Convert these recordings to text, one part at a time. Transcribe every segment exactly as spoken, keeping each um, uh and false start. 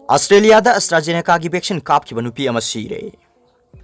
ꯑꯁꯇ꯭ꯔꯦꯂꯤꯌꯥꯗ AstraZenecaꯒꯤ vaccine ꯀꯥꯞꯈꯤꯕ ꯅꯨꯄꯤ ꯑꯃ ꯁꯤꯔꯦ꯫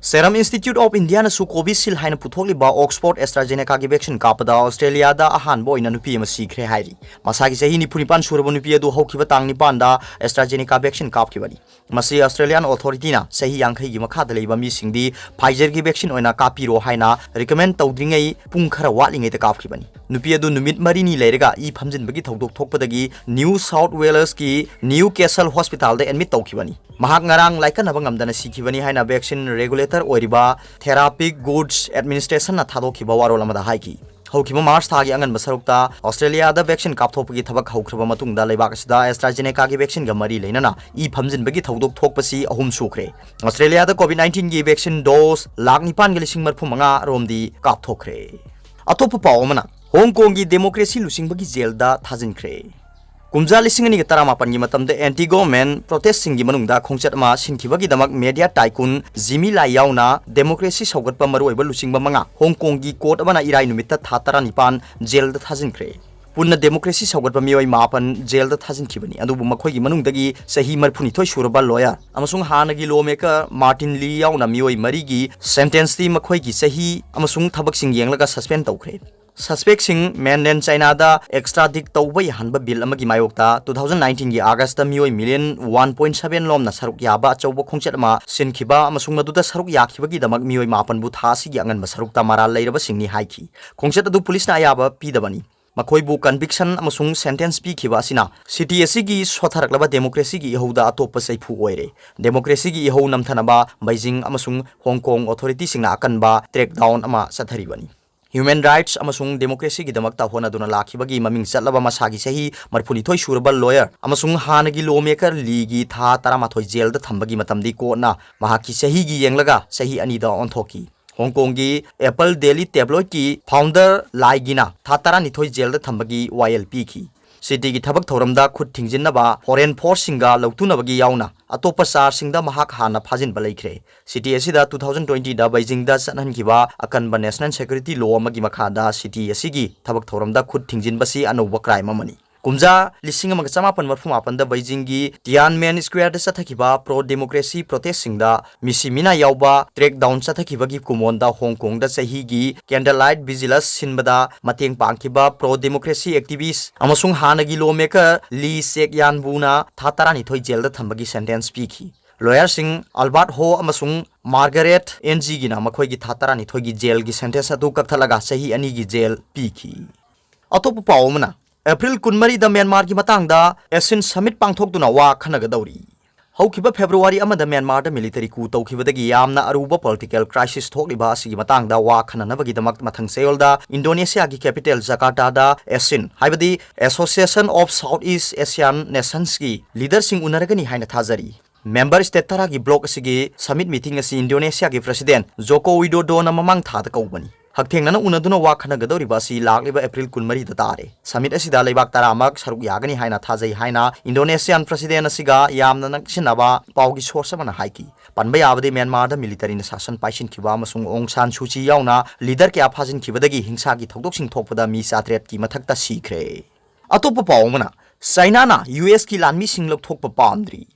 Serum Institute of Indiaꯅꯁꯨ Covishield ꯍꯥꯏꯅ ꯄꯨꯊꯣꯛꯂꯤꯕ Oxford AstraZenecaꯒꯤ vaccine ꯀꯥꯞꯄꯗ ꯑꯁꯇ꯭ꯔꯦꯂꯤꯌꯥꯗ ꯑꯍꯥꯟꯕ ꯑꯣꯏꯅ ꯅꯨꯄꯤ ꯑꯃ ꯁꯤꯈ꯭ꯔꯦ ꯍꯥꯏꯔꯤ꯫ ꯃꯁꯥꯒꯤ ꯆꯍꯤ ꯅꯤꯐꯨ ꯅꯤꯄꯥꯟ ꯁꯨꯔꯕ ꯅꯨꯄꯤ ꯑꯗꯨ ꯍꯧꯈꯤꯕ ꯇꯥꯡ ꯅꯤꯄꯥꯟꯗ AstraZeneca vaccine ꯀꯥꯞꯈꯤꯕꯅꯤ꯫ ꯃꯁꯤ Australian authorityꯅ ꯆꯍꯤ ꯌꯥꯡꯈꯩꯒꯤ ꯃꯈꯥꯗ ꯂꯩꯕ ꯃꯤꯁꯤꯡꯗꯤ Pfizerꯒꯤ vaccine ꯑꯣꯏꯅ ꯀꯥꯞꯄꯤꯔꯣ ꯍꯥꯏꯅ recommend ꯇꯧꯗ꯭ꯔꯤꯉꯩ ꯄꯨꯡ ꯈꯔ ꯋꯥꯠꯂꯤꯉꯩꯗ ꯀꯥꯞꯈꯤꯕꯅꯤ꯫ ꯅꯨꯄꯤ ꯑꯗꯨ ꯅꯨꯃꯤꯠ ꯃꯔꯤꯅꯤ ꯂꯩꯔꯒ ꯏ ꯐꯝꯖꯤꯟꯕꯒꯤ ꯊꯧꯗꯣꯛ ꯊꯣꯛꯄꯗꯒꯤ New South Walesꯀꯤ Newcastle Hospitalꯗ admit ꯇꯧꯈꯤꯕꯅꯤ꯫ ꯃꯍꯥꯛ ꯉꯔꯥꯡ ꯂꯥꯏꯀꯠꯅꯕ ꯉꯝꯗꯅ ꯁꯤꯈꯤꯕꯅꯤ ꯍꯥꯏꯅ vaccine regulator ꯑꯣꯏꯔꯤꯕ Therapeutic Goods Administrationꯅ ꯊꯥꯗꯣꯛꯈꯤꯕ ꯋꯥꯔꯣꯜ ꯑꯃꯗ ꯍꯥꯏꯈꯤ꯫ ꯍꯧꯈꯤꯕ March ꯊꯥꯒꯤ ꯑꯉꯟꯕ ꯁꯔꯨꯛꯇ ꯑꯁꯇ꯭ꯔꯦꯂꯤꯌꯥꯗ vaccine ꯀꯥꯞꯊꯣꯛꯄꯒꯤ ꯊꯕꯛ ꯍꯧꯈ꯭ꯔꯕ ꯃꯇꯨꯡꯗ ꯂꯩꯕꯥꯛ ꯑꯁꯤꯗ AstraZenecaꯒꯤ vaccineꯒ ꯃꯔꯤ ꯂꯩꯅꯅ ꯏ ꯐꯝꯖꯤꯟꯕꯒꯤ ꯊꯧꯗꯣꯛ ꯊꯣꯛꯄꯁꯤ ꯑꯍꯨꯝ ꯁꯨꯈ꯭ꯔꯦ꯫ ꯑꯁꯇ꯭ꯔꯦꯂꯤꯌꯥꯗ COVID nineteenꯒꯤ vaccine dose ꯂꯥꯈ ꯅꯤꯄꯥꯟꯒ ꯂꯤꯁꯤꯡ ꯃꯔꯤꯐꯨ ꯃꯉꯥ ꯔꯣꯝꯗꯤ ꯀꯥꯞꯊꯣꯛꯈ꯭ꯔꯦ꯫ ꯑꯇꯣꯞꯄ ꯄꯥꯎ ꯑꯃꯅ, ꯍꯣꯡ ꯀꯣꯡꯒꯤ democracy ꯂꯨꯆꯤꯡꯕꯒꯤ ꯖꯦꯜꯗ ꯊꯥꯖꯤꯟꯈ꯭ꯔꯦ꯫ ꯀꯨꯝꯖꯥ ꯂꯤꯁꯤꯡ ꯑꯅꯤꯒ ꯇꯔꯥꯃꯥꯄꯟꯒꯤ ꯃꯇꯝꯗ anti-government protestꯁꯤꯡꯒꯤ ꯃꯅꯨꯡꯗ ꯈꯣꯡꯆꯠ ꯑꯃ ꯁꯤꯟꯈꯤꯕꯒꯤꯗꯃꯛ media tycoon Jimmy Lai ꯌꯥꯎꯅ democracy ꯁꯧꯒꯠꯄ ꯃꯔꯨꯑꯣꯏꯕ ꯂꯨꯆꯤꯡꯕ ꯃꯉꯥ ꯍꯣꯡ ꯀꯣꯡꯒꯤ court ꯑꯃꯅ ꯏꯔꯥꯏ ꯅꯨꯃꯤꯠꯇ ꯊꯥ ꯇꯔꯥꯅꯤꯄꯥꯟ ꯖꯦꯜꯗ ꯊꯥꯖꯤꯟꯈ꯭ꯔꯦ꯫ ꯄꯨꯟꯅ democracy ꯁꯧꯒꯠꯄ ꯃꯤꯑꯣꯏ ꯃꯥꯄꯟ ꯖꯦꯜꯗ ꯊꯥꯖꯤꯟꯈꯤꯕꯅꯤ꯫ ꯑꯗꯨꯕꯨ ꯃꯈꯣꯏꯒꯤ ꯃꯅꯨꯡꯗꯒꯤ ꯆꯍꯤ ꯃꯔꯤꯐꯨꯅꯤꯊꯣꯏ ꯁꯨꯔꯕ lawyer ꯑꯃꯁꯨꯡ ꯍꯥꯟꯅꯒꯤ lawmaker Martin Lee ꯌꯥꯎꯅ ꯃꯤꯑꯣꯏ ꯃꯔꯤꯒꯤ sentenceꯇꯤ ꯃꯈꯣꯏꯒꯤ ꯆꯍꯤ ꯑꯃꯁꯨꯡ ꯊꯕꯛꯁꯤꯡ ꯌꯦꯡꯂꯒ suspend ꯇꯧꯈ꯭ꯔꯦ꯫ Suspectꯁꯤꯡ mainland Chinaꯗ extradite ꯇꯧꯕ ꯌꯥꯍꯟꯕ bill ꯑꯃꯒꯤ ꯃꯥꯌꯣꯛꯇ two thousand nineteenꯒꯤ Augustꯇ ꯃꯤꯑꯣꯏ million one point seven ꯂꯣꯝꯅ ꯁꯔꯨꯛ ꯌꯥꯕ ꯑꯆꯧꯕ ꯈꯣꯡꯆꯠ ꯑꯃ ꯁꯤꯟꯈꯤꯕ ꯑꯃꯁꯨꯡ ꯃꯗꯨꯗ ꯁꯔꯨꯛ ꯌꯥꯈꯤꯕꯒꯤꯗꯃꯛ ꯃꯤꯑꯣꯏ ꯃꯥꯄꯟꯕꯨ ꯊꯥ ꯑꯁꯤꯒꯤ ꯑꯉꯟꯕ ꯁꯔꯨꯛꯇ ꯃꯔꯥꯜ ꯂꯩꯔꯕꯁꯤꯡꯅꯤ ꯍꯥꯏꯈꯤ꯫ ꯈꯣꯡꯆꯠ ꯑꯗꯨ ꯄꯨꯂꯤꯁꯅ ꯑꯌꯥꯕ ꯄꯤꯗꯕꯅꯤ꯫ ꯃꯈꯣꯏꯕꯨ conviction ꯑꯃꯁꯨꯡ sentence ꯄꯤꯈꯤꯕ ꯑꯁꯤꯅ city ꯑꯁꯤꯒꯤ ꯁꯣꯠꯊꯔꯛꯂꯕ democracyꯒꯤ ꯏꯍꯧꯗ ꯑꯇꯣꯞꯄ ꯆꯩꯐꯨ ꯑꯣꯏꯔꯦ꯫ Democracyꯒꯤ ꯏꯍꯧ ꯅꯝꯊꯅꯕ ꯕꯩꯖꯤꯡ ꯑꯃꯁꯨꯡ ꯍꯣꯡ ꯀꯣꯡ authorityꯁꯤꯡꯅ ꯑꯀꯟꯕ crackdown ꯑꯃ ꯆꯠꯊꯔꯤꯕꯅꯤ꯫ Human rights ꯑꯃꯁꯨꯡ democracyꯒꯤꯗꯃꯛꯇ ꯍꯣꯠꯅꯗꯨꯅ ꯂꯥꯛꯈꯤꯕꯒꯤ ꯃꯃꯤꯡ ꯆꯠꯂꯕ ꯃꯁꯥꯒꯤ ꯆꯍꯤ ꯃꯔꯤꯐꯨꯅꯤꯊꯣꯏ ꯁꯨꯔꯕ lawyer ꯑꯃꯁꯨꯡ ꯍꯥꯟꯅꯒꯤ lawmaker Leeꯒꯤ ꯊꯥ ꯇꯔꯥꯃꯥꯊꯣꯏ ꯖꯦꯜꯗ ꯊꯝꯕꯒꯤ ꯃꯇꯝꯗꯤ courtꯅ ꯃꯍꯥꯛꯀꯤ ꯆꯍꯤꯒꯤ ꯌꯦꯡꯂꯒ ꯆꯍꯤ ꯑꯅꯤꯗ ꯑꯣꯟꯊꯣꯛꯈꯤ꯫ ꯍꯣꯡ ꯀꯣꯡꯒꯤ Apple Daily tabloidꯀꯤ founder Leeꯒꯤꯅ ꯊꯥ ꯇꯔꯥꯅꯤꯊꯣꯏ ꯖꯦꯜꯗ ꯊꯝꯕꯒꯤ ꯋꯥꯌꯦꯜ ꯄꯤꯈꯤ꯫ Cityꯒꯤ ꯊꯕꯛ ꯊꯧꯔꯝꯗ ꯈꯨꯠ ꯊꯤꯡꯖꯤꯟꯅꯕ foreign forceꯁꯤꯡꯒ ꯂꯧꯇꯨꯅꯕꯒꯤ ꯌꯥꯎꯅ ꯑꯇꯣꯞꯄ chargeꯁꯤꯡꯗ ꯃꯍꯥꯛ ꯍꯥꯟꯅ ꯐꯥꯖꯤꯟꯕ ꯂꯩꯈ꯭ꯔꯦ꯫ City ꯑꯁꯤꯗ two thousand twentyꯗ ꯕꯩꯖꯤꯡꯗ ꯆꯠꯍꯟꯈꯤꯕ ꯑꯀꯟꯕ national security law ꯑꯃꯒꯤ ꯃꯈꯥꯗ city ꯑꯁꯤꯒꯤ ꯊꯕꯛ ꯊꯧꯔꯝꯗ ꯈꯨꯠ ꯊꯤꯡꯖꯤꯟꯕꯁꯤ ꯑꯅꯧꯕ crime ꯑꯃꯅꯤ꯫ ꯀꯨꯝꯖꯥ ꯂꯤꯁꯤꯡ ꯑꯃꯒ ꯆꯃꯥꯄꯟ ꯃꯔꯐꯨ ꯃꯥꯄꯟꯗ ꯕꯩꯖꯤꯡꯒꯤ ꯇꯤꯌꯥꯟꯃꯦꯟ ꯁ꯭ꯀ꯭ꯋꯦꯔꯗ ꯆꯠꯊꯈꯤꯕ ꯄ꯭ꯔꯣ ꯗꯦꯃꯣꯀ꯭ꯔꯦꯁꯤ ꯄ꯭ꯔꯣꯇꯦꯁꯁꯤꯡꯗ ꯃꯤꯁꯤ ꯃꯤꯅꯥ ꯌꯥꯎꯕ ꯀ꯭ꯔꯦꯛꯗꯥꯎꯟ ꯆꯠꯊꯈꯤꯕꯒꯤ ꯀꯨꯝꯑꯣꯟꯗ ꯍꯣꯡ ꯀꯣꯡꯗ ꯆꯍꯤꯒꯤ ꯀꯦꯟꯗꯜ ꯂꯥꯏꯠ ꯚꯤꯖꯤꯂꯁ ꯁꯤꯟꯕꯗ ꯃꯇꯦꯡ ꯄꯥꯡꯈꯤꯕ ꯄ꯭ꯔꯣ ꯗꯦꯃꯣꯀ꯭ꯔꯦꯁꯤ ꯑꯦꯛꯇꯤꯚꯤꯁ꯭ꯠ ꯑꯃꯁꯨꯡ ꯍꯥꯟꯅꯒꯤ ꯂꯣ ꯃꯦꯀꯔ ꯂꯤ ꯆꯦꯛ ꯌꯥꯟꯕꯨꯅ ꯊꯥ ꯇꯔꯥꯅꯤꯊꯣꯏ ꯖꯦꯜꯗ ꯊꯝꯕꯒꯤ ꯁꯦꯟꯇꯦꯟꯁ ꯄꯤꯈꯤ꯫ ꯂꯣꯌꯔꯁꯤꯡ ꯑꯜꯕꯥꯔꯠ ꯍꯣ ꯑꯃꯁꯨꯡ ꯃꯥꯔꯒꯔꯦꯠ ꯑꯦꯟꯖꯤꯒꯤꯅ ꯃꯈꯣꯏꯒꯤ ꯊꯥ ꯇꯔꯥꯅꯤꯊꯣꯏꯒꯤ ꯖꯦꯜꯒꯤ ꯁꯦꯟꯇꯦꯟꯁ ꯑꯗꯨ ꯀꯛꯊꯠꯂꯒ ꯆꯍꯤ ꯑꯅꯤꯒꯤ ꯖꯦꯜ ꯄꯤꯈꯤ꯫ ꯑꯇꯣꯞꯄ ꯄꯥꯎ ꯑꯃꯅ, ꯑꯦꯄ꯭ꯔꯤꯜ ꯀꯨꯟꯃꯔꯤꯗ ꯃ꯭ꯌꯥꯟꯃꯥꯔꯒꯤ ꯃꯇꯥꯡꯗ ꯑꯦꯁꯤꯟ ꯁꯃꯤꯠ ꯄꯥꯡꯊꯣꯛꯇꯨꯅ ꯋꯥ ꯈꯟꯅꯒꯗꯧꯔꯤ꯫ ꯍꯧꯈꯤꯕ ꯐꯦꯕ꯭ꯔꯨꯋꯥꯔꯤ ꯑꯃꯗ ꯃ꯭ꯌꯥꯟꯃꯥꯔꯗ ꯃꯤꯂꯤꯇꯔꯤ coup ꯇꯧꯈꯤꯕꯗꯒꯤ ꯌꯥꯝꯅ ꯑꯔꯨꯕ ꯄꯣꯂꯤꯇꯤꯀꯦꯜ ꯀ꯭ꯔꯥꯏꯁꯤꯁ ꯊꯣꯛꯂꯤꯕ ꯑꯁꯤꯒꯤ ꯃꯇꯥꯡꯗ ꯋꯥ ꯈꯟꯅꯅꯕꯒꯤꯗꯃꯛ ꯃꯊꯪ ꯆꯌꯣꯜꯗ ꯏꯟꯗꯣꯅꯦꯁꯤꯌꯥꯒꯤ ꯀꯦꯄꯤꯇꯦꯜ ꯖꯀꯥꯔꯇꯥꯗ ꯑꯦꯁꯤꯟ, ꯍꯥꯏꯕꯗꯤ Association of Southeast Asian Nationsꯀꯤ ꯂꯤꯗꯔꯁꯤꯡ ꯎꯅꯔꯒꯅꯤ ꯍꯥꯏꯅ ꯊꯥꯖꯔꯤ꯫ ꯃꯦꯝꯕꯔ ꯁ꯭ꯇꯦꯠ ꯇꯔꯥꯒꯤ ꯕ꯭ꯂꯣꯛ ꯑꯁꯤꯒꯤ ꯁꯃꯤꯠ ꯃꯤꯇꯤꯡ ꯑꯁꯤ ꯏꯟꯗꯣꯅꯦꯁꯤꯌꯥꯒꯤ ꯄ꯭ꯔꯁꯤꯗꯦꯟꯠ ꯖꯣꯀꯣ ꯋꯤꯗꯣꯗꯣꯅ ꯃꯃꯥꯡ ꯊꯥꯗ ꯀꯧꯕꯅꯤ꯫ ꯍꯛꯊꯦꯡꯅꯅ ꯎꯅꯗꯨꯅ ꯋꯥ ꯈꯟꯅꯒꯗꯧꯔꯤꯕ ꯑꯁꯤ ꯂꯥꯛꯂꯤꯕ ꯑꯦꯄ꯭ꯔꯤꯜ ꯀꯨꯟꯃꯔꯤꯗ ꯇꯥꯔꯦ꯫ ꯁꯃꯤꯠ ꯑꯁꯤꯗ ꯂꯩꯕꯥꯛ ꯇꯔꯥꯃꯛ ꯁꯔꯨꯛ ꯌꯥꯒꯅꯤ ꯍꯥꯏꯅ ꯊꯥꯖꯩ ꯍꯥꯏꯅ ꯏꯟꯗꯣꯅꯦꯁꯤꯌꯥꯟ ꯄ꯭ꯔꯁꯤꯗꯦꯟꯠ ꯑꯁꯤꯒ ꯌꯥꯝꯅ ꯅꯛꯁꯤꯟꯅꯕ ꯄꯥꯎꯒꯤ ꯁꯣꯔꯁ ꯑꯃꯅ ꯍꯥꯏꯈꯤ꯫ ꯄꯟꯕ ꯌꯥꯕꯗꯤ ꯃ꯭ꯌꯥꯟꯃꯥꯔꯗ ꯃꯤꯂꯤꯇꯔꯤꯅ ꯁꯥꯁꯟ ꯄꯥꯏꯁꯤꯟꯈꯤꯕ ꯑꯃꯁꯨꯡ ꯑꯣꯡ ꯁꯥꯟ ꯁꯨꯆꯤ ꯌꯥꯎꯅ ꯂꯤꯗꯔ ꯀꯌꯥ ꯐꯥꯖꯤꯟꯈꯤꯕꯗꯒꯤ ꯍꯤꯡꯁꯥꯒꯤ ꯊꯧꯗꯣꯛꯁꯤꯡ ꯊꯣꯛꯄꯗ ꯃꯤ ꯆꯥꯇ꯭ꯔꯦꯠꯀꯤ ꯃꯊꯛꯇ ꯁꯤꯈ꯭ꯔꯦ꯫ ꯑꯇꯣꯞꯄ ꯄꯥꯎ ꯑꯃꯅ, ꯆꯥꯏꯅꯥꯅ ꯌꯨ ꯑꯦꯁꯀꯤ ꯂꯥꯟꯃꯤꯁꯤꯡ ꯂꯧꯊꯣꯛꯄ ꯄꯥꯝꯗ꯭ꯔꯤ꯫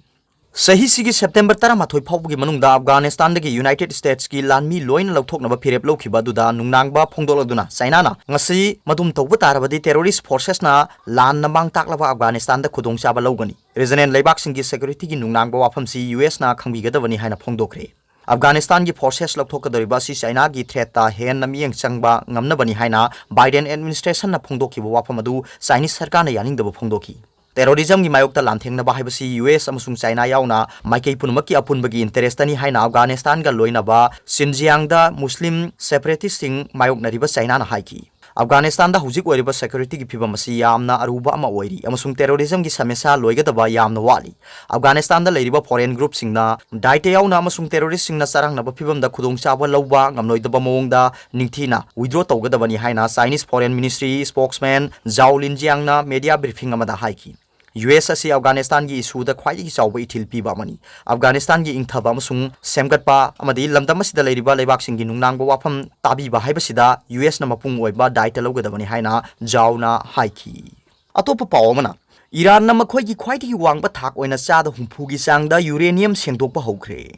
ꯆꯍꯤꯁꯤꯒꯤ ꯁꯦꯞꯇꯦꯝꯕꯔ ꯇꯔꯥꯃꯥꯊꯣꯏ ꯐꯥꯎꯕꯒꯤ ꯃꯅꯨꯡꯗ ꯑꯐꯒꯥꯅꯤꯁꯇꯥꯟꯗꯒꯤ ꯌꯨꯅꯥꯏꯇꯦꯗ ꯁ꯭ꯇꯦꯠꯁꯀꯤ ꯂꯥꯟꯃꯤ ꯂꯣꯏꯅ ꯂꯧꯊꯣꯛꯅꯕ ꯐꯤꯔꯦꯞ ꯂꯧꯈꯤꯕ ꯑꯗꯨꯗ ꯅꯨꯡꯅꯥꯡꯕ ꯐꯣꯡꯗꯣꯛꯂꯗꯨꯅ ꯆꯥꯏꯅꯥꯅ ꯉꯁꯤ ꯃꯗꯨꯝ ꯇꯧꯕ ꯇꯥꯔꯕꯗꯤ ꯇꯦꯔꯣꯔꯤꯁ꯭ꯠ ꯐꯣꯔꯁꯦꯁꯅ ꯂꯥꯟꯅ ꯃꯥꯡ ꯇꯥꯛꯂꯕ ꯑꯐꯒꯥꯅꯤꯁꯇꯥꯟꯗ ꯈꯨꯗꯣꯡꯆꯥꯕ ꯂꯧꯒꯅꯤ꯫ ꯔꯤꯖꯅꯦꯜ ꯂꯩꯕꯥꯛꯁꯤꯡꯒꯤ ꯁꯦꯀ꯭ꯌꯨꯔꯤꯇꯤꯒꯤ ꯅꯨꯡꯅꯥꯡꯕ ꯋꯥꯐꯝꯁꯤ ꯌꯨ ꯑꯦꯁꯅ ꯈꯪꯕꯤꯒꯗꯕꯅꯤ ꯍꯥꯏꯅ ꯐꯣꯡꯗꯣꯛꯈ꯭ꯔꯦ꯫ ꯑꯐꯒꯥꯅꯤꯁꯇꯥꯟꯒꯤ ꯐꯣꯔꯁꯦꯁ ꯂꯧꯊꯣꯛꯀꯗꯧꯔꯤꯕ ꯑꯁꯤ ꯆꯥꯏꯅꯥꯒꯤ ꯊ꯭ꯔꯦꯠꯇ ꯍꯦꯟꯅ ꯃꯤꯠꯌꯦꯡ ꯆꯪꯕ ꯉꯝꯅꯕꯅꯤ ꯍꯥꯏꯅ ꯕꯥꯏꯗꯦꯟ ꯑꯦꯗꯃꯤꯅꯤꯁꯇ꯭ꯔꯦꯁꯟꯅ ꯐꯣꯡꯗꯣꯛꯈꯤꯕ ꯋꯥꯐꯝ ꯑꯗꯨ ꯆꯥꯏꯅꯤꯁ ꯁꯔꯀꯥꯔꯅ ꯌꯥꯅꯤꯡꯗꯕ ꯐꯣꯡꯗꯣꯛꯈꯤ꯫ ꯇꯦꯔꯣꯔꯤꯖꯝꯒꯤ ꯃꯥꯌꯣꯛꯇ ꯂꯥꯟꯊꯦꯡꯅꯕ ꯍꯥꯏꯕꯁꯤ ꯌꯨ ꯑꯦꯁ ꯑꯃꯁꯨꯡ ꯆꯥꯏꯅꯥ ꯌꯥꯎꯅ ꯃꯥꯏꯀꯩ ꯄꯨꯝꯅꯃꯛꯀꯤ ꯑꯄꯨꯟꯕꯒꯤ ꯏꯟꯇꯔꯦꯁꯇꯅꯤ ꯍꯥꯏꯅ ꯑꯐꯒꯥꯅꯤꯁꯇꯥꯟꯒ ꯂꯣꯏꯅꯕ ꯁꯤꯟꯖꯤꯌꯥꯡꯗ ꯃꯨꯁꯂꯤꯝ ꯁꯦꯄꯔꯦꯇꯤꯁꯁꯤꯡ ꯃꯥꯌꯣꯛꯅꯔꯤꯕ ꯆꯥꯏꯅꯥꯅ ꯍꯥꯏꯈꯤ꯫ ꯑꯐꯒꯥꯅꯤꯁꯇꯥꯟꯗ ꯍꯧꯖꯤꯛ ꯑꯣꯏꯔꯤꯕ ꯁꯦꯀ꯭ꯌꯨꯔꯤꯇꯤꯒꯤ ꯐꯤꯕꯝ ꯑꯁꯤ ꯌꯥꯝꯅ ꯑꯔꯨꯕ ꯑꯃ ꯑꯣꯏꯔꯤ ꯑꯃꯁꯨꯡ ꯇꯦꯔꯣꯔꯤꯖꯝꯒꯤ ꯁꯃꯁ꯭ꯌꯥ ꯂꯣꯏꯒꯗꯕ ꯌꯥꯝꯅ ꯋꯥꯠꯂꯤ꯫ ꯑꯐꯒꯥꯅꯤꯁꯇꯥꯟꯗ ꯂꯩꯔꯤꯕ ꯐꯣꯔꯦꯟ ꯒ꯭ꯔꯨꯞꯁꯤꯡꯅ ꯗꯥꯏꯇ ꯌꯥꯎꯅ ꯑꯃꯁꯨꯡ ꯇꯦꯔꯣꯔꯤꯁꯁꯤꯡꯅ ꯆꯔꯥꯡꯅꯕ ꯐꯤꯕꯝꯗ ꯈꯨꯗꯣꯡꯆꯥꯕ ꯂꯧꯕ ꯉꯝꯂꯣꯏꯗꯕ ꯃꯑꯣꯡꯗ ꯅꯤꯡꯊꯤꯅ ꯋꯤꯗ꯭ꯔꯣ ꯇꯧꯒꯗꯕꯅꯤ ꯍꯥꯏꯅ Chinese foreign ministry spokesman ꯖꯥꯎ ꯂꯤꯟꯖꯤꯌꯥꯡꯅ media ꯕ꯭ꯔꯤꯐꯤꯡ ꯑꯃꯗ ꯍꯥꯏꯈꯤ꯫ ꯌꯨ ꯑꯦꯁ ꯑꯁꯤ ꯑꯐꯒꯥꯅꯤꯁꯇꯥꯟꯒꯤ ꯏꯁꯨꯗ ꯈ꯭ꯋꯥꯏꯗꯒꯤ ꯆꯥꯎꯕ ꯏꯊꯤꯜ ꯄꯤꯕ ꯑꯃꯅꯤ꯫ ꯑꯐꯒꯥꯅꯤꯁꯇꯥꯟꯒꯤ ꯏꯪꯊꯕ ꯑꯃꯁꯨꯡ ꯁꯦꯝꯒꯠꯄ ꯑꯃꯗꯤ ꯂꯝꯗꯝ ꯑꯁꯤꯗ ꯂꯩꯔꯤꯕ ꯂꯩꯕꯥꯛꯁꯤꯡꯒꯤ ꯅꯨꯡꯅꯥꯡꯕ ꯋꯥꯐꯝ ꯇꯥꯕꯤꯕ ꯍꯥꯏꯕꯁꯤꯗ ꯌꯨ ꯑꯦꯁꯅ ꯃꯄꯨꯡ ꯑꯣꯏꯕ ꯗꯥꯏꯇ ꯂꯧꯒꯗꯕꯅꯤ ꯍꯥꯏꯅ ꯖꯥꯎꯅ ꯍꯥꯏꯈꯤ꯫ ꯑꯇꯣꯞꯄ ꯄꯥꯎ ꯑꯃꯅ, ꯏꯔꯥꯟꯅ ꯃꯈꯣꯏꯒꯤ ꯈ꯭ꯋꯥꯏꯗꯒꯤ ꯋꯥꯡꯕ ꯊꯥꯛ ꯑꯣꯏꯅ ꯆꯥꯗ ꯍꯨꯝꯐꯨꯒꯤ ꯆꯥꯡꯗ ꯌꯨꯔꯦꯅꯤꯌꯝ ꯁꯦꯡꯗꯣꯛꯄ ꯍꯧꯈ꯭ꯔꯦ꯫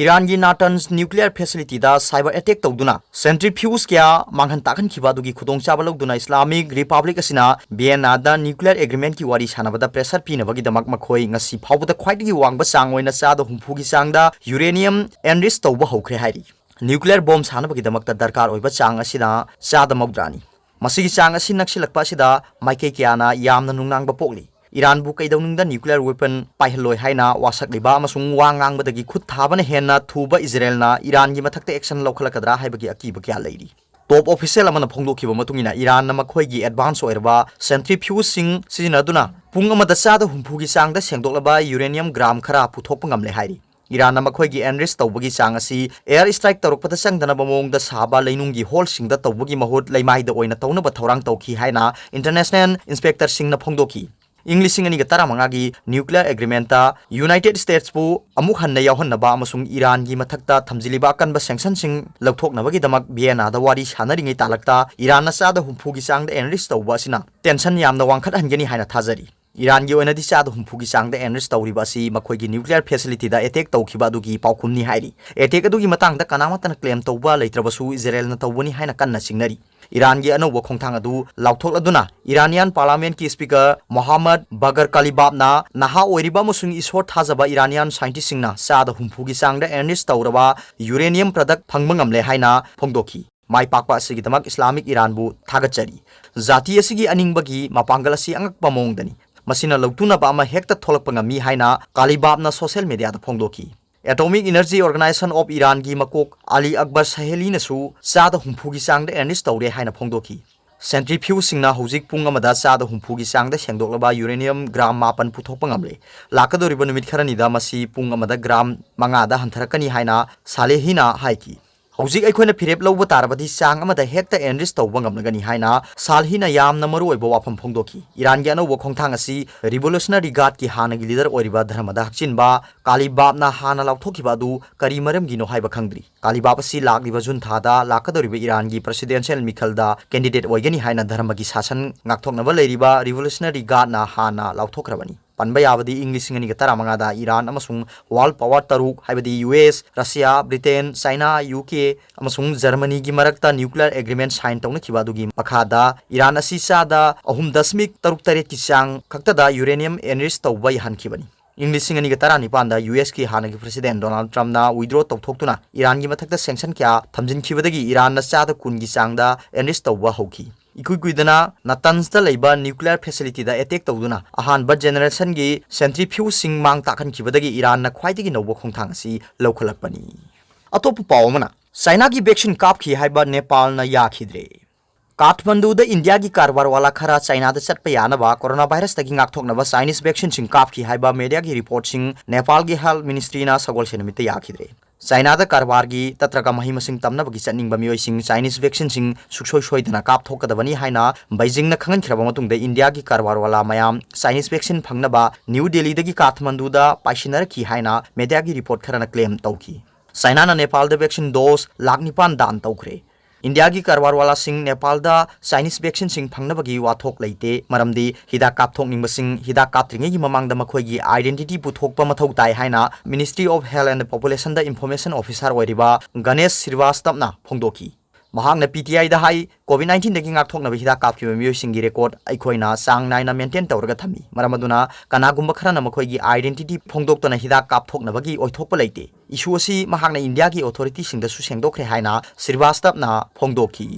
ꯏꯔꯥꯟꯒꯤ ꯅꯥꯇꯟꯁ ꯅ꯭ꯌꯨꯀ꯭ꯂꯤꯌꯔ ꯐꯦꯁꯤꯂꯤꯇꯤꯗ ꯁꯥꯏꯕꯔ ꯑꯦꯇꯦꯛ ꯇꯧꯗꯨꯅ ꯁꯦꯟꯇ꯭ꯔꯤꯐ꯭ꯌꯨꯖ ꯀꯌꯥ ꯃꯥꯡꯍꯟ ꯇꯥꯛꯍꯟꯈꯤꯕ ꯑꯗꯨꯒꯤ ꯈꯨꯗꯣꯡꯆꯥꯕ ꯂꯧꯗꯨꯅ ꯏꯁꯂꯥꯃꯤꯛ ꯔꯤꯄꯕ꯭ꯂꯤꯛ ꯑꯁꯤꯅ ꯚꯤꯌꯦꯟꯅꯥꯗ ꯅ꯭ꯌꯨꯀ꯭ꯂꯤꯌꯔ ꯑꯦꯒ꯭ꯔꯤꯃꯦꯟꯠꯀꯤ ꯋꯥꯔꯤ ꯁꯥꯟꯅꯕꯗ ꯄ꯭ꯔꯦꯁꯔ ꯄꯤꯅꯕꯒꯤꯗꯃꯛ ꯃꯈꯣꯏ ꯉꯁꯤ ꯐꯥꯎꯕꯗ ꯈ꯭ꯋꯥꯏꯗꯒꯤ ꯋꯥꯡꯕ ꯆꯥꯡ ꯑꯣꯏꯅ ꯆꯥꯗ ꯍꯨꯝꯐꯨꯒꯤ ꯆꯥꯡꯗ ꯌꯨꯔꯦꯅꯤꯌꯝ ꯑꯦꯟꯔꯤꯆ ꯇꯧꯕ ꯍꯧꯈ꯭ꯔꯦ ꯍꯥꯏꯔꯤ꯫ ꯅ꯭ꯌꯨꯀ꯭ꯂꯤꯌꯔ ꯕꯣꯝ ꯁꯥꯅꯕꯒꯤꯗꯃꯛꯇ ꯗꯔꯀꯥꯔ ꯑꯣꯏꯕ ꯆꯥꯡ ꯑꯁꯤꯅ ꯆꯥꯗ ꯃꯧꯗ꯭ꯔꯥꯅꯤ꯫ ꯃꯁꯤꯒꯤ ꯆꯥꯡ ꯑꯁꯤ ꯅꯛꯁꯤꯜꯂꯛꯄ ꯑꯁꯤꯗ ꯃꯥꯏꯀꯩ ꯀꯌꯥꯅ ꯌꯥꯝꯅ ꯅꯨꯡꯅꯥꯡꯕ ꯄꯣꯛꯂꯤ꯫ ꯏꯔꯥꯟꯕꯨ ꯀꯩꯗꯧꯅꯨꯡꯗ ꯅ꯭ꯌꯨꯀ꯭ꯂꯤꯌꯔ ꯋꯦꯄꯟ ꯄꯥꯏꯍꯜꯂꯣꯏ ꯍꯥꯏꯅ ꯋꯥꯁꯛꯂꯤꯕ ꯑꯃꯁꯨꯡ ꯋꯥ ꯉꯥꯡꯕꯗꯒꯤ ꯈꯨꯠ ꯊꯥꯕꯅ ꯍꯦꯟꯅ ꯊꯨꯕ ꯏꯖꯔꯦꯜꯅ ꯏꯔꯥꯟꯒꯤ ꯃꯊꯛꯇ ꯑꯦꯛꯁꯟ ꯂꯧꯈꯠꯂꯛꯀꯗ꯭ꯔꯥ ꯍꯥꯏꯕꯒꯤ ꯑꯀꯤꯕ ꯀꯌꯥ ꯂꯩꯔꯤ꯫ ꯇꯣꯞ ꯑꯣꯐꯤꯁꯤꯌꯦꯜ ꯑꯃꯅ ꯐꯣꯡꯗꯣꯛꯈꯤꯕ ꯃꯇꯨꯡ ꯏꯟꯅ, ꯏꯔꯥꯟꯅ ꯃꯈꯣꯏꯒꯤ ꯑꯦꯗꯚꯥꯟꯁ ꯑꯣꯏꯔꯕ ꯁꯦꯟꯇ꯭ꯔꯤꯐ꯭ꯌꯨꯖꯁꯤꯡ ꯁꯤꯖꯤꯟꯅꯗꯨꯅ ꯄꯨꯡ ꯑꯃꯗ ꯆꯥꯗ ꯍꯨꯝꯐꯨꯒꯤ ꯆꯥꯡꯗ ꯁꯦꯡꯗꯣꯛꯂꯕ ꯌꯨꯔꯦꯅꯤꯌꯝ ꯒ꯭ꯔꯥꯝ ꯈꯔ ꯄꯨꯊꯣꯛꯄ ꯉꯝꯂꯦ ꯍꯥꯏꯔꯤ꯫ ꯏꯔꯥꯟꯅ ꯃꯈꯣꯏꯒꯤ ꯑꯦꯟꯔꯤꯆ ꯇꯧꯕꯒꯤ ꯆꯥꯡ ꯑꯁꯤ ꯑꯦꯌꯔ ꯁ꯭ꯇ꯭ꯔꯥꯏꯛ ꯇꯧꯔꯛꯄꯗ ꯆꯪꯗꯅꯕ ꯃꯑꯣꯡꯗ ꯁꯥꯕ ꯂꯩꯅꯨꯡꯒꯤ ꯍꯣꯜꯁꯤꯡꯗ ꯇꯧꯕꯒꯤ ꯃꯍꯨꯠ ꯂꯩꯃꯥꯏꯗ ꯑꯣꯏꯅ ꯇꯧꯅꯕ ꯊꯧꯔꯥꯡ ꯇꯧꯈꯤ ꯍꯥꯏꯅ ꯏꯟꯇꯔꯅꯦꯁꯅꯦꯜ ꯏꯟꯁꯄꯦꯛꯇꯔꯁꯤꯡꯅ ꯐꯣꯡꯗꯣꯛꯈꯤ꯫ ꯏꯪ ꯂꯤꯁꯤꯡ ꯑꯅꯤꯒ ꯇꯔꯥꯃꯉꯥꯒꯤ ꯅ꯭ꯌꯨꯀ꯭ꯂꯤꯌꯔ ꯑꯦꯒ꯭ꯔꯤꯃꯦꯟꯠꯇ ꯌꯨꯅꯥꯏꯇꯦꯗ ꯁ꯭ꯇꯦꯠꯁꯄꯨ ꯑꯃꯨꯛ ꯍꯟꯅ ꯌꯥꯎꯍꯟꯅꯕ ꯑꯃꯁꯨꯡ ꯏꯔꯥꯟꯒꯤ ꯃꯊꯛꯇ ꯊꯝꯖꯤꯜꯂꯤꯕ ꯑꯀꯟꯕ ꯁꯦꯡꯁꯟꯁꯤꯡ ꯂꯧꯊꯣꯛꯅꯕꯒꯤꯗꯃꯛ ꯚꯤꯌꯦꯅꯥꯗ ꯋꯥꯔꯤ ꯁꯥꯟꯅꯔꯤꯉꯩ ꯇꯥꯂꯛꯇ ꯏꯔꯥꯟꯅ ꯆꯥꯗ ꯍꯨꯝꯐꯨꯒꯤ ꯆꯥꯡꯗ ꯑꯦꯟꯔꯤꯆ ꯇꯧꯕ ꯑꯁꯤꯅ ꯇꯦꯟꯁꯟ ꯌꯥꯝꯅ ꯋꯥꯡꯈꯠꯍꯟꯒꯅꯤ ꯍꯥꯏꯅ ꯊꯥꯖꯔꯤ꯫ ꯏꯔꯥꯟꯒꯤ ꯑꯣꯏꯅꯗꯤ ꯆꯥꯗ ꯍꯨꯝꯐꯨꯒꯤ ꯆꯥꯡꯗ ꯑꯦꯟꯔꯤꯆ ꯇꯧꯔꯤꯕ ꯑꯁꯤ ꯃꯈꯣꯏꯒꯤ ꯅ꯭ꯌꯨꯀ꯭ꯂꯤꯌꯔ ꯐꯦꯁꯤꯂꯤꯇꯤꯗ ꯑꯦꯇꯦꯛ ꯇꯧꯈꯤꯕ ꯑꯗꯨꯒꯤ ꯄꯥꯎꯈꯨꯝꯅꯤ ꯍꯥꯏꯔꯤ꯫ ꯑꯦꯇꯦꯛ ꯑꯗꯨꯒꯤ ꯃꯇꯥꯡꯗ ꯀꯅꯥꯃꯠꯇꯅ ꯀ꯭ꯂꯦꯝ ꯇꯧꯕ ꯂꯩꯇ꯭ꯔꯕꯁꯨ, ꯏꯖꯔꯦꯜꯅ ꯇꯧꯕꯅꯤ ꯍꯥꯏꯅ ꯀꯟꯅ ꯆꯤꯡꯅꯔꯤ꯫ ꯏꯔꯥꯟꯒꯤ ꯑꯅꯧꯕ ꯈꯣꯡꯊꯥꯡ ꯑꯗꯨ ꯂꯥꯎꯊꯣꯛꯂꯗꯨꯅ ꯏꯔꯥꯅꯤꯌꯥꯟ ꯄꯥꯔꯂꯥꯃꯦꯟꯠꯀꯤ ꯁ꯭ꯄꯤꯀꯔ ꯃꯣꯍꯥꯃꯗ ꯕꯒꯔ ꯀꯥꯂꯤꯕꯥꯕꯅ ꯅꯍꯥ ꯑꯣꯏꯔꯤꯕ ꯑꯃꯁꯨꯡ ꯏꯁꯣꯔ ꯊꯥꯖꯕ ꯏꯔꯥꯅꯤꯌꯥꯟ ꯁꯥꯏꯟꯇꯤꯁꯁꯤꯡꯅ ꯆꯥꯗ ꯍꯨꯝꯐꯨꯒꯤ ꯆꯥꯡꯗ ꯑꯦꯟꯔꯤꯆ ꯇꯧꯔꯕ ꯌꯨꯔꯦꯅꯤꯌꯝ ꯄ꯭ꯔꯗꯛ ꯐꯪꯕ ꯉꯝꯂꯦ ꯍꯥꯏꯅ ꯐꯣꯡꯗꯣꯛꯈꯤ꯫ ꯃꯥꯏ ꯄꯥꯛꯄ ꯑꯁꯤꯒꯤꯗꯃꯛ ꯏꯁꯂꯥꯃꯤꯛ ꯏꯔꯥꯟꯕꯨ ꯊꯥꯒꯠꯆꯔꯤ꯫ ꯖꯥꯇꯤ ꯑꯁꯤꯒꯤ ꯑꯅꯤꯡꯕꯒꯤ ꯃꯄꯥꯡꯒꯜ ꯑꯁꯤ ꯑꯉꯛꯄ ꯃꯑꯣꯡꯗꯅꯤ꯫ ꯃꯁꯤꯅ ꯂꯧꯇꯨꯅꯕ ꯑꯃ ꯍꯦꯛꯇ ꯊꯣꯛꯂꯛꯄ ꯉꯝꯃꯤ ꯍꯥꯏꯅ ꯀꯥꯂꯤꯕꯥꯕꯅ ꯁꯣꯁꯤꯌꯦꯜ ꯃꯤꯗꯤꯌꯥꯗ ꯐꯣꯡꯗꯣꯛꯈꯤ꯫ ꯑꯦꯇꯣꯃꯤꯛ ꯏꯅꯔꯖꯤ ꯑꯣꯔꯒꯅꯥꯏꯖꯦꯁꯟ ꯑꯣꯐ ꯏꯔꯥꯟꯒꯤ ꯃꯀꯣꯛ ꯑꯂꯤ ꯑꯛꯕꯔ ꯁꯍꯦꯂꯤꯅꯁꯨ ꯆꯥꯗ ꯍꯨꯝꯐꯨꯒꯤ ꯆꯥꯡꯗ ꯑꯦꯟꯔꯤꯆ ꯇꯧꯔꯦ ꯍꯥꯏꯅ ꯐꯣꯡꯗꯣꯛꯈꯤ꯫ ꯁꯦꯟꯇ꯭ꯔꯤꯐ꯭ꯌꯨꯖꯁꯤꯡꯅ ꯍꯧꯖꯤꯛ ꯄꯨꯡ ꯑꯃꯗ ꯆꯥꯗ ꯍꯨꯝꯐꯨꯒꯤ ꯆꯥꯡꯗ ꯁꯦꯡꯗꯣꯛꯂꯕ ꯌꯨꯔꯦꯅꯤꯌꯝ ꯒ꯭ꯔꯥꯝ ꯃꯥꯄꯟ ꯄꯨꯊꯣꯛꯄ ꯉꯝꯂꯦ꯫ ꯂꯥꯛꯀꯗꯧꯔꯤꯕ ꯅꯨꯃꯤꯠ ꯈꯔꯅꯤꯗ ꯃꯁꯤ ꯄꯨꯡ ꯑꯃꯗ ꯒ꯭ꯔꯥꯝ ꯃꯉꯥꯗ ꯍꯟꯊꯔꯛꯀꯅꯤ ꯍꯥꯏꯅ ꯁꯥꯂꯦꯍꯤꯅ ꯍꯥꯏꯈꯤ꯫ ꯍꯧꯖꯤꯛ ꯑꯩꯈꯣꯏꯅ ꯐꯤꯔꯦꯞ ꯂꯧꯕ ꯇꯥꯔꯕꯗꯤ ꯆꯥꯡ ꯑꯃꯗ ꯍꯦꯛꯇ ꯑꯦꯟꯔꯤꯁ ꯇꯧꯕ ꯉꯝꯂꯒꯅꯤ ꯍꯥꯏꯅ ꯁꯥꯜꯍꯤꯅ ꯌꯥꯝꯅ ꯃꯔꯨꯑꯣꯏꯕ ꯋꯥꯐꯝ ꯐꯣꯡꯗꯣꯛꯈꯤ꯫ ꯏꯔꯥꯟꯒꯤ ꯑꯅꯧꯕ ꯈꯣꯡꯊꯥꯡ ꯑꯁꯤ ꯔꯤꯚꯣꯂꯨꯁꯅꯔꯤ ꯒꯥꯔꯗꯀꯤ ꯍꯥꯟꯅꯒꯤ ꯂꯤꯗꯔ ꯑꯣꯏꯔꯤꯕ ꯙꯔꯃꯗ ꯍꯛꯆꯤꯟꯕ ꯀꯥꯂꯤꯕꯥꯞꯅ ꯍꯥꯟꯅ ꯂꯥꯎꯊꯣꯛꯈꯤꯕ ꯑꯗꯨ ꯀꯔꯤ ꯃꯔꯝꯒꯤꯅꯣ ꯍꯥꯏꯕ ꯈꯪꯗ꯭ꯔꯤ꯫ ꯀꯥꯂꯤꯕꯥꯞ ꯑꯁꯤ ꯂꯥꯛꯂꯤꯕ ꯖꯨꯟ ꯊꯥꯗ ꯂꯥꯛꯀꯗꯧꯔꯤꯕ ꯏꯔꯥꯟꯒꯤ ꯄ꯭ꯔꯦꯁꯤꯗꯦꯟꯁꯤꯌꯦꯜ ꯃꯤꯈꯜꯗ ꯀꯦꯟꯗꯤꯗꯦꯠ ꯑꯣꯏꯒꯅꯤ ꯍꯥꯏꯅ ꯙꯔꯃꯒꯤ ꯁꯥꯁꯟ ꯉꯥꯛꯊꯣꯛꯅꯕ ꯂꯩꯔꯤꯕ ꯔꯤꯚꯣꯂꯨꯁꯅꯔꯤ ꯒꯥꯔꯗꯅ ꯍꯥꯟꯅ ꯂꯥꯎꯊꯣꯛꯈ꯭ꯔꯕꯅꯤ꯫ ꯄꯟꯕ ꯌꯥꯕꯗꯤ ꯏꯪ ꯂꯤꯁꯤꯡ ꯑꯅꯤꯒ ꯇꯔꯥꯃꯉꯥꯗ ꯏꯔꯥꯟ ꯑꯃꯁꯨꯡ ꯋꯥꯔꯜ ꯄꯋꯥꯔ ꯇꯔꯨꯛ, ꯍꯥꯏꯕꯗꯤ U S, Russia, Britain, China, U K ꯑꯃꯁꯨꯡ ꯖꯔꯃꯅꯤꯒꯤ ꯃꯔꯛꯇ ꯅ꯭ꯌꯨꯀ꯭ꯂꯤꯌꯔ ꯑꯦꯒ꯭ꯔꯤꯃꯦꯟ ꯁꯥꯏꯟ ꯇꯧꯅꯈꯤꯕ ꯑꯗꯨꯒꯤ ꯃꯈꯥꯗ ꯏꯔꯥꯟ ꯑꯁꯤ ꯆꯥꯗ ꯑꯍꯨꯝ ꯗꯁꯃꯤꯛ ꯇꯔꯨꯛ ꯇꯔꯦꯠꯀꯤ ꯆꯥꯡ ꯈꯛꯇꯗ ꯌꯨꯔꯦꯅꯤꯌꯝ ꯑꯦꯟꯔꯤꯆ ꯇꯧꯕ ꯌꯥꯍꯟꯈꯤꯕꯅꯤ꯫ ꯏꯪ ꯂꯤꯁꯤꯡ ꯑꯅꯤꯒ ꯇꯔꯥꯅꯤꯄꯥꯟꯗ ꯌꯨ ꯑꯦꯁꯀꯤ ꯍꯥꯟꯅꯒꯤ ꯄ꯭ꯔꯦꯁꯤꯗꯦꯟ ꯗꯣꯅꯥꯜꯗ ꯇ꯭ꯔꯝꯞꯅ ꯋꯤꯗ꯭ꯔꯣ ꯇꯧꯊꯣꯛꯇꯨꯅ ꯏꯔꯥꯟꯒꯤ ꯃꯊꯛꯇ ꯁꯦꯡꯁꯟ ꯀꯌꯥ ꯊꯝꯖꯤꯟꯈꯤꯕꯗꯒꯤ ꯏꯔꯥꯟꯅ ꯆꯥꯗ ꯀꯨꯟꯒꯤ ꯆꯥꯡꯗ ꯑꯦꯟꯔꯤꯆ ꯇꯧꯕ ꯍꯧꯈꯤ꯫ ꯏꯀꯨꯏ ꯀꯨꯏꯗꯅ ꯅꯇꯟꯁꯇ ꯂꯩꯕ ꯅ꯭ꯌꯨꯀ꯭ꯂꯤꯌꯔ ꯐꯦꯁꯤꯂꯤꯇꯤꯗ ꯑꯦꯇꯦꯛ ꯇꯧꯗꯨꯅ ꯑꯍꯥꯟꯕ ꯖꯦꯅꯦꯔꯦꯁꯟꯒꯤ ꯁꯦꯟꯇ꯭ꯔꯤꯐ꯭ꯌꯨꯖꯁꯤꯡ ꯃꯥꯡ ꯇꯥꯛꯍꯟꯈꯤꯕꯗꯒꯤ ꯏꯔꯥꯟꯅ ꯈ꯭ꯋꯥꯏꯗꯒꯤ ꯅꯧꯕ ꯈꯣꯡꯊꯥꯡ ꯑꯁꯤ ꯂꯧꯈꯠꯂꯛꯄꯅꯤ꯫ ꯑꯇꯣꯞꯄ ꯄꯥꯎ ꯑꯃꯅ, ꯆꯥꯏꯅꯥꯒꯤ ꯚꯦꯛꯁꯤꯟ ꯀꯥꯞꯈꯤ ꯍꯥꯏꯕ ꯅꯦꯄꯥꯜꯅ ꯌꯥꯈꯤꯗ꯭ꯔꯦ꯫ ꯀꯥꯊꯃꯟꯗꯨꯗ ꯏꯟꯗꯤꯌꯥꯒꯤ ꯀꯔꯕꯥꯔ ꯋꯥꯂꯥ ꯈꯔ ꯆꯥꯏꯅꯥꯗ ꯆꯠꯄ ꯌꯥꯅꯕ ꯀꯣꯔꯣꯅꯥ ꯚꯥꯏꯔꯁꯇꯒꯤ ꯉꯥꯛꯊꯣꯛꯅꯕ ꯆꯥꯏꯅꯤꯁ ꯚꯦꯛꯁꯤꯟꯁꯤꯡ ꯀꯥꯞꯈꯤ ꯍꯥꯏꯕ ꯃꯦꯗꯤꯌꯥꯒꯤ ꯔꯤꯄꯣꯔꯠꯁꯤꯡ ꯅꯦꯄꯥꯜꯒꯤ ꯍꯦꯜꯊ ꯃꯤꯅꯤꯁꯇ꯭ꯔꯤꯅ ꯁꯒꯣꯜꯁꯦꯟ ꯅꯨꯃꯤꯠꯇ ꯌꯥꯈꯤꯗ꯭ꯔꯦ꯫ ꯆꯥꯏꯅꯥꯗ ꯀꯔꯕꯥꯔꯒꯤ ꯅꯠꯇ꯭ꯔꯒ ꯃꯍꯩ ꯃꯁꯤꯡ ꯇꯝꯅꯕꯒꯤ ꯆꯠꯅꯤꯡꯕ ꯃꯤꯑꯣꯏꯁꯤꯡ ꯆꯥꯏꯅꯤꯁ ꯚꯦꯛꯁꯤꯟꯁꯤꯡ ꯁꯨꯡꯁꯣꯏ ꯁꯣꯏꯗꯅ ꯀꯥꯞꯊꯣꯛꯀꯗꯕꯅꯤ ꯍꯥꯏꯅ ꯕꯩꯖꯤꯡꯅ ꯈꯪꯍꯟꯈ꯭ꯔꯕ ꯃꯇꯨꯡꯗ ꯏꯟꯗꯤꯌꯥꯒꯤ ꯀꯔꯕꯥꯔ ꯋꯥꯂꯥ ꯃꯌꯥꯝ ꯆꯥꯏꯅꯤꯁ ꯚꯦꯛꯁꯤꯟ ꯐꯪꯅꯕ ꯅ꯭ꯌꯨ ꯗꯦꯜꯂꯤꯗꯒꯤ ꯀꯥꯊꯃꯟꯗꯨꯗ ꯄꯥꯏꯁꯤꯟꯅꯔꯛꯈꯤ ꯍꯥꯏꯅ ꯃꯦꯗꯤꯌꯥꯒꯤ ꯔꯤꯄꯣꯔꯠ ꯈꯔꯅ ꯀ꯭ꯂꯦꯝ ꯇꯧꯈꯤ꯫ ꯆꯥꯏꯅꯥꯅ ꯅꯦꯄꯥꯜꯗ ꯚꯦꯛꯁꯤꯟ ꯗꯣꯁ ꯂꯥꯈ ꯅꯤꯄꯥꯟ ꯗꯥꯟ ꯇꯧꯈ꯭ꯔꯦ꯫ ꯏꯟꯗꯤꯌꯥꯒꯤ ꯀꯔꯕꯥꯔ ꯋꯥꯂꯥꯁꯤꯡ ꯅꯦꯄꯥꯜꯗ ꯆꯥꯏꯅꯤꯁ ꯚꯦꯛꯁꯤꯟꯁꯤꯡ ꯐꯪꯅꯕꯒꯤ ꯋꯥꯊꯣꯛ ꯂꯩꯇꯦ, ꯃꯔꯝꯗꯤ ꯍꯤꯗꯥꯛ ꯀꯥꯞꯊꯣꯛꯅꯤꯡꯕꯁꯤꯡ ꯍꯤꯗꯥꯛ ꯀꯥꯞꯇ꯭ꯔꯤꯉꯩꯒꯤ ꯃꯃꯥꯡꯗ ꯃꯈꯣꯏꯒꯤ ꯑꯥꯏꯗꯦꯟꯇꯤꯇꯤ ꯄꯨꯊꯣꯛꯄ ꯃꯊꯧ ꯇꯥꯏ ꯍꯥꯏꯅ Ministry of Health and Population the information officer ꯑꯣꯏꯔꯤꯕ ꯒꯅꯦꯁ ꯁ꯭ꯔꯤꯋꯥꯁꯇꯕꯅ ꯐꯣꯡꯗꯣꯛꯈꯤ꯫ ꯃꯍꯥꯛꯅ ꯄꯤ ꯇꯤ ꯑꯥꯏꯗ ꯍꯥꯏ, ꯀꯣꯚꯤꯗ ꯅꯥꯏꯟꯇꯤꯟꯗꯒꯤ ꯉꯥꯛꯊꯣꯛꯅꯕ ꯍꯤꯗꯥꯛ ꯀꯥꯞꯈꯤꯕ ꯃꯤꯑꯣꯏꯁꯤꯡꯒꯤ ꯔꯦꯀꯣꯔꯗ ꯑꯩꯈꯣꯏꯅ ꯆꯥꯡ ꯅꯥꯏꯅ ꯃꯦꯟꯇꯦꯟ ꯇꯧꯔꯒ ꯊꯝꯃꯤ꯫ ꯃꯔꯝ ꯑꯗꯨꯅ ꯀꯅꯥꯒꯨꯝꯕ ꯈꯔꯅ ꯃꯈꯣꯏꯒꯤ ꯑꯥꯏꯗꯦꯟꯇꯤꯇꯤ ꯐꯣꯡꯗꯣꯛꯇꯅ ꯍꯤꯗꯥꯛ ꯀꯥꯞꯊꯣꯛꯅꯕꯒꯤ ꯑꯣꯏꯊꯣꯛꯄ ꯂꯩꯇꯦ꯫ ꯏꯁꯨ ꯑꯁꯤ ꯃꯍꯥꯛꯅ ꯏꯟꯗꯤꯌꯥꯒꯤ ꯑꯣꯊꯣꯔꯤꯇꯤꯁꯤꯡꯗꯁꯨ ꯁꯦꯡꯗꯣꯛꯈ꯭ꯔꯦ ꯍꯥꯏꯅ ꯁ꯭ꯔꯤꯋꯥꯁꯇꯕꯅ ꯐꯣꯡꯗꯣꯛꯈꯤ꯫